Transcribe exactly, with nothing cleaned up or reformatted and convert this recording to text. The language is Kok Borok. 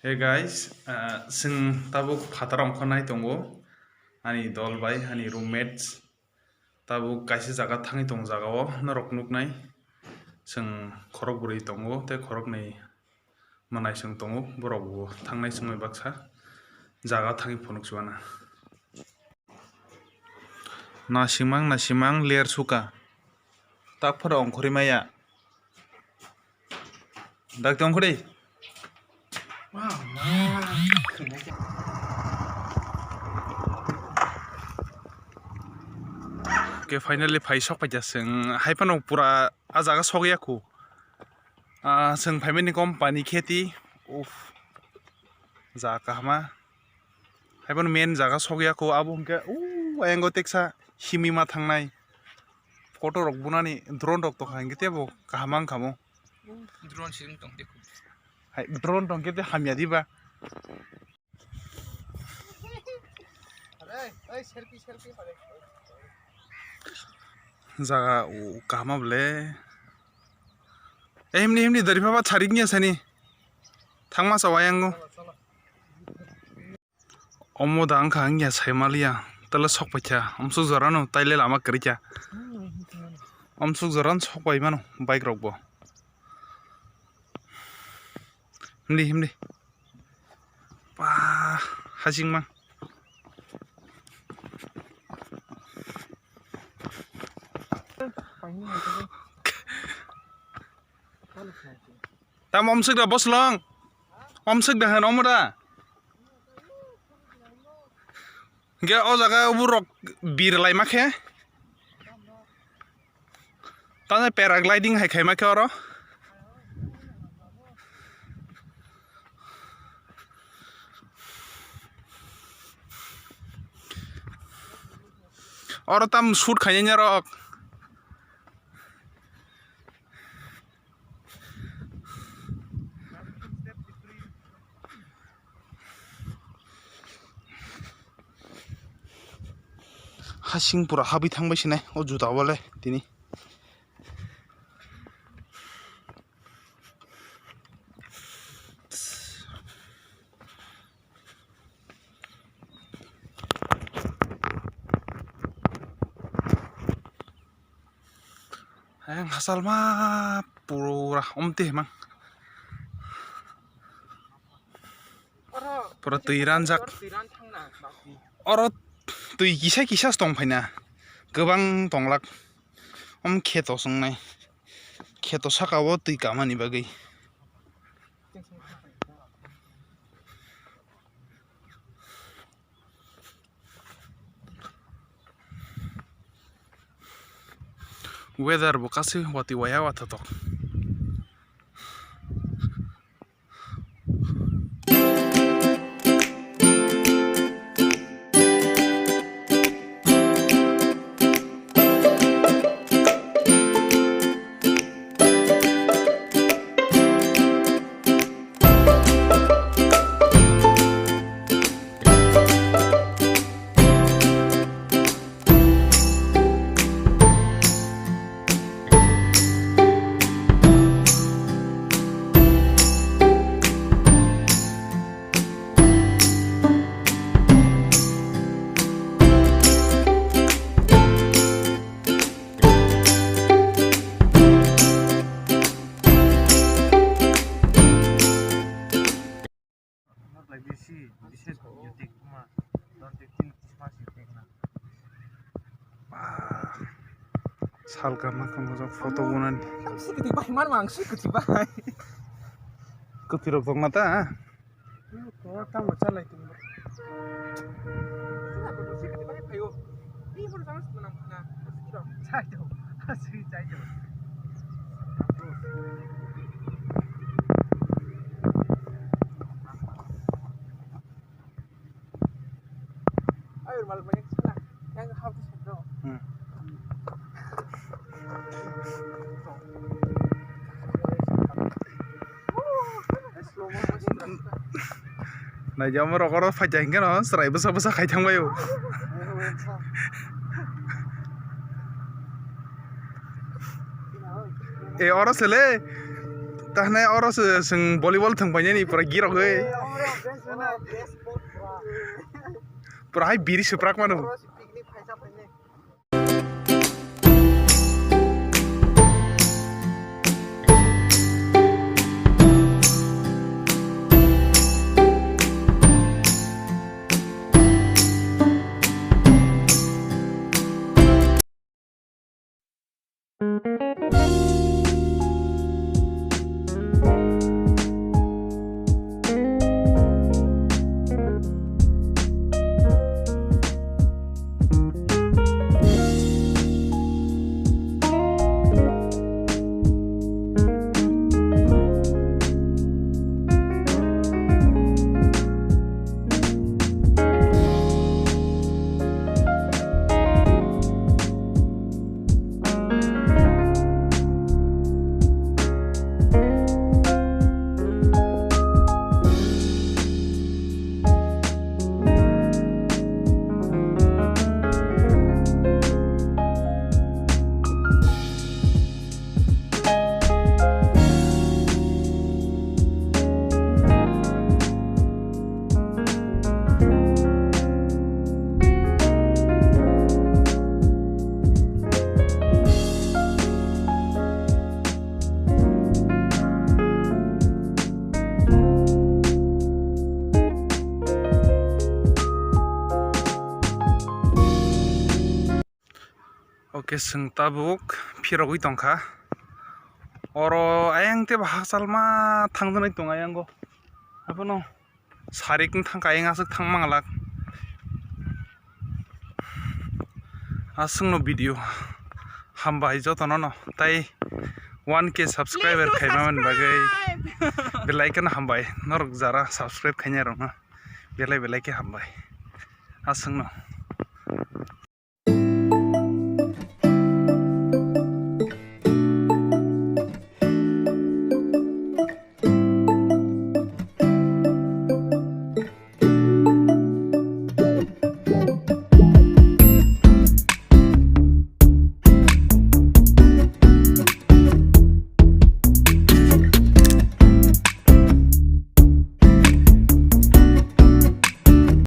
Hey guys, ah, chwng tabuk phataro ongkhornai tongo, ani dol bai, ani roommates. Tabuk kaisa jaga thangwi tongo, jaga o norok nuknai. Chwng khorok bwrwi tongo, tei khoroknwi mwnai chwng tongo, borok bo thangnai chwngwi baksa jaga thangwi phunuk chuana. Nasimang, nasimang, ler suka. Tak phano ongkhorwi maya. Dak tong khudi. Okay, finally phai sok paikha chwng. Hai phano pura a jaga sok ya khu. Ah, chwng phaimani company kheti. Uff. Jaga kahama. Hai phano main jaga sok ya khu. Abo hwnkhe u ayang o teksa himwi ma thangnai. Photo rok bunani drone rok tongkha hwnkhe teibo kaham wngkha mo. Drone siring tong de khu. Hai drone tongkhe tei hamya diba. Jaga o kaham ble. Eh, himni, himni dari pha ba charik nya sani. Thangma sa wayang o. Omo da wngkha wngya saimaliya, tala sokpaikha, omsuk jorano taile lama kwrwikha. Omsuk jorano sokpai mano bike rokbo. Himdi, himdi. Ba, hasingma. Tamo omswk da boslong? Omswk da hwn omo da? Hwnkhe o jaga o borok bir laima khe? Tamo paragliding hai khaima khe oro? Oro tam shoot khainai rok. Hasing pura habwi thangbai sinai o juta o le tini. Ayang hasalma pura omtwi himang. Pura twi ranjak. Oro twi kisa kisa tong phaina. Kwbang tonglak. Om kheto swngnai. Kheto saka o twi kamani bagwi. Weather bo kasi watwi waya wathatok. Salka maka maka photo bunani. Ang si kwtwi bai man mang si kwtwi bai. Kwtwi rok tongma ta? Tamo chalai tongma. Naijak omo rok oro phaikha hwnkhe no chwrai bwsa bwsa khai thangbai o. E oro se le. Tahnai oro se chwng volleyball thwng painani pura girogwi. Pura hai biri suprak mano. Oke, chwng tabuk phirogwi tongkha. Oro ayang tei bo hakchalma thangjaknai tongo ayango. Abono sarik wng thangkha, ayang aswk thang manglak. Aswkno video hambai jotono no, tei one K subscriber khaimani bagwi belai kheno hambai. Norok jara subscribe khainai rokno belai belai khe hambai. Aswkno.